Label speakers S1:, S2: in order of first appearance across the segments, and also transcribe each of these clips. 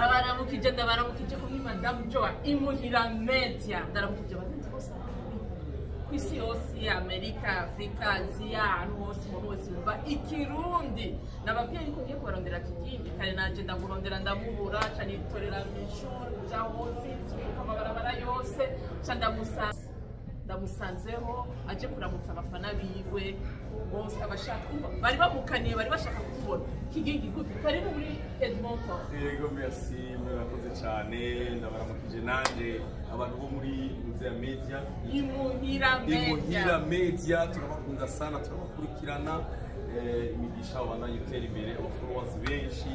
S1: Ndabaramukije kuri Madame Joa Imuhira Media. Ndaramukije abagenzi bose ku isi yose, Amerika, Afrika, Aziya, ahantu hose umuntu wese yumva ikirundi. Nababwiye yuko ngiye kubarondera Kigingi, kare nanje ndamurondera ndamubura, ca nitorera mw'ishuri, kuja hose, nsubiruka amabarabara yose, ca ndamusanzeho aje kuramutsa abafana biwe bose abashaka kumva bari bamukaniye, bari bashaka kukubona. Kigingi, gute? Karibu muri Edmonton.
S2: Yego, merci, murakoze cyane. Ndabaramukije nanje abantu bo muri Muzea Media.
S1: Imuhira Media.
S2: Imuhira Media, turabakunda sana, turabakurikirana. Imigisha, ubandanye utera imbere, aba followers benshi,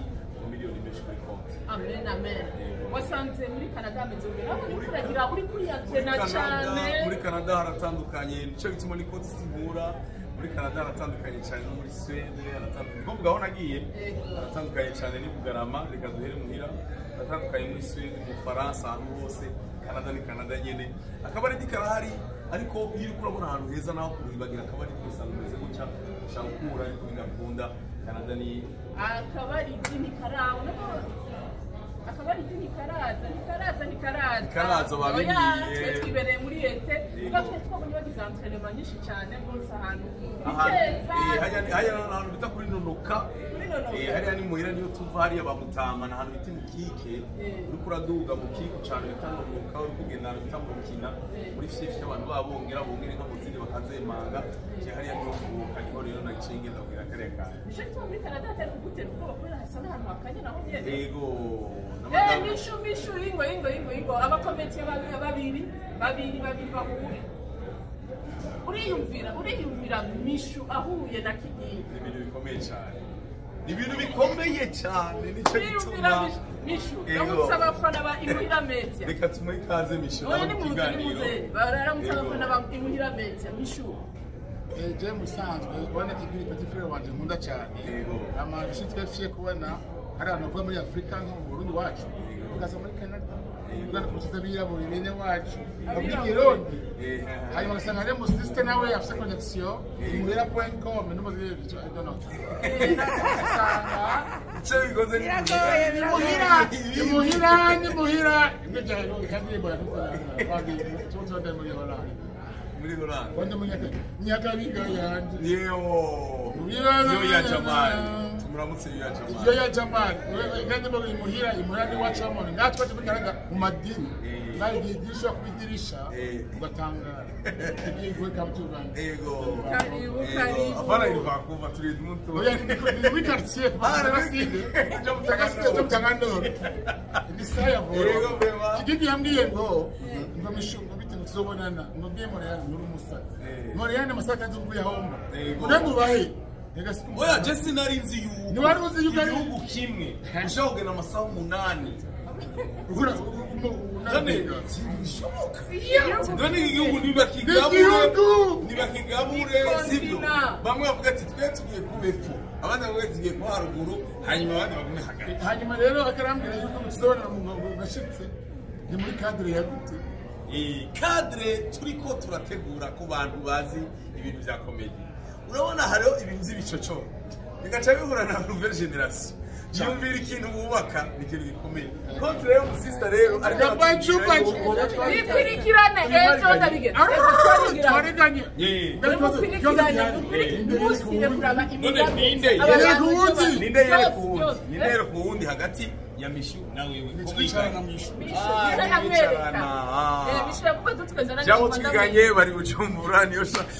S2: miliyoni menshi kuri konti.
S1: Amen, amen.
S2: Yego.
S1: Wasanze muri Canada ameze gute? Urabona uriko uragira, uriko uriyantena
S2: Muri Canada,
S1: cane.
S2: muri Canada haratandukanye, nico gituma ni konti sinkura. Muri Canada haratandukanye cyane no muri Sweden haratandukanye. Kuvuga aho nagiye haratandukanye cyane ni Bugarama, reka duhere muhira. Haratandukanye muri Sweden, mu Faransa, ahantu hose. Canada ni Canada nyene. Akabari karahari, ariko iyo uriko urabona ahantu heza naho kuhibagira akabari usanga umeze gutya, ushaka gukura ariko bigakunda. Canada ni
S1: Akabari ntikarawe, akabari ntikaraza, ntikaraza, ntikaraza.
S2: Ntikaraza, babihiye.
S1: Oya, twe twibereye muri été, kuko twe twabonye bagize entraînement nyinshi cyane rwose ahantu
S2: ahantu
S1: bikeza.
S2: Hariya ni ahantu bita kuri Nonoka.
S1: Kuri Nonoka.
S2: Hariya ni muhira, niyo tuva hariya bamutama, ni ahantu bita Mukike. Uriko uraduga Mukike cane bita Nonoka, uri kugenda ahantu bita Mukina muri fief, abantu babongera bongera inka mu zindi bakazemanga. Je hariya niho mvuka, niho rero naciye ngenda kugira kariya kantu.
S1: Nico gituma muri Canada hatari kugutera ubwoba, kubera hasa n'ahantu hakanye naho nyene.
S2: Yego.
S1: Mishu, Mishu, ingo, ingo, ingo, ingo, abakometiye babiri, babiri, babiri, babiri bahure. Uriyumvira, uriyumvira Mishu ahuye na Kigingi?
S2: Ni ibintu bikomeye cyane, ni ibintu bikomeye cyane, nicyo
S1: Uriyumvira
S2: gituma
S1: Mishu?
S2: Yego.
S1: Ndamutse abafana ba Imuhira Media.
S2: Reka tumuhe ikaze Mishu
S1: Oya,
S2: nawe mu
S1: nimuze.
S2: kiganiro.
S1: Nimuze, bararamutse
S2: Yego.
S1: abafana ba Imuhira Media. Mishu.
S3: Je musanzwe ubona Kigingi petit frère wanje nkunda cyane.
S2: Yego.
S3: Amashitwe fiye kubona hari abantu bavuye muri Afurika nko mu Burundi wacu, ukaza muri Canada, ugana kukiza abirabura bene wacu bavuga ikirundi, hanyuma ugasanga hariyo umusisite nawe afise connexion imuhira.com n'umuzi, I don't know, usanga
S2: Icyo bikoze ni
S4: Biragoye,
S3: imuhira, imuhira, nimuhira imwe bya kandirimbo yakoze muri Holland.
S2: Muri Holland.
S3: Wanda mu Nyakabiga yanje.
S2: Yewo. Yo ya Jamali. Tumuramutse yo ya Jamali.
S3: Iyo ya Jamali kandi ngo imuhira, imuhira ni wacu w'umuntu, natwe turi Canada mu madini nawe idirisha ku idirisha ugatangara igiye kabutura.
S2: Yego.
S1: Karibu,
S2: Yego.
S1: karibu.
S2: Apana ni Vancouver, turi Edmonton.
S3: Oya, ni muri quartier Tagaside, Tagaside cyo Mutangandoro ni saya voro.
S2: Yego, bema.
S3: Kigingi yambwiye ngo mishungo bite tuzobonana, ngo mbiye Montreal nuri umusazi. Montreal amasaka nzumvuye homba.
S2: Yego.
S3: Unamubahe. Rega si
S2: Oya, je sinari nzi yuko
S3: Ntiwari uzi yuko ari-
S2: igihugu kimwe ushobora kugenda amasaha 8.
S3: Uhura.
S2: None ntibishoboka. None igihugu nibakigabure.
S3: Igihugu!
S2: Nibakigabure, sibyo?
S1: Continent.
S2: Bamwe bavuga ati twe tugiye kuba epfo, abandi bavuga ati tugiye kuba haruguru, hanyuma abandi bagume hagati.
S3: Hanyuma rero akarambwira yuko tuzobonana mu gashitse ni muri cadre ya gute?
S2: Cadre turiko turategura ku bantu bazi ibintu bya comédie, urabona hariho ibintu by'ibicocoro bigaca bihura na nouvelle génération yumvira ikintu bubaka, ni ikintu gikomeye. Contre rero umusista rero ariko
S3: Gabacu,
S2: aratubwira yuko
S1: Bikurikirane ejo, ndabigeze ejo twabigiranye.
S3: Twariganye.
S1: Mukurikirane, musire kuraba.
S2: None ninde
S1: Aba
S3: yereka
S1: bantu
S3: uwundi?
S2: Ninde yereka
S1: byose,
S2: uwundi?
S1: byose.
S2: Ninde yereka uwundi hagati ya Mishu na wewe? Ko
S3: Twicarana
S2: mwiganye?
S3: mwishu.
S1: Mishu,
S2: Ah,
S1: Mishu aramwereka.
S2: mwicarana, ah.
S1: Mishu yakuba dutwenza nanjye
S2: Jabo
S1: nkaba
S2: twiganye bari Bujumbura, niyo shaka.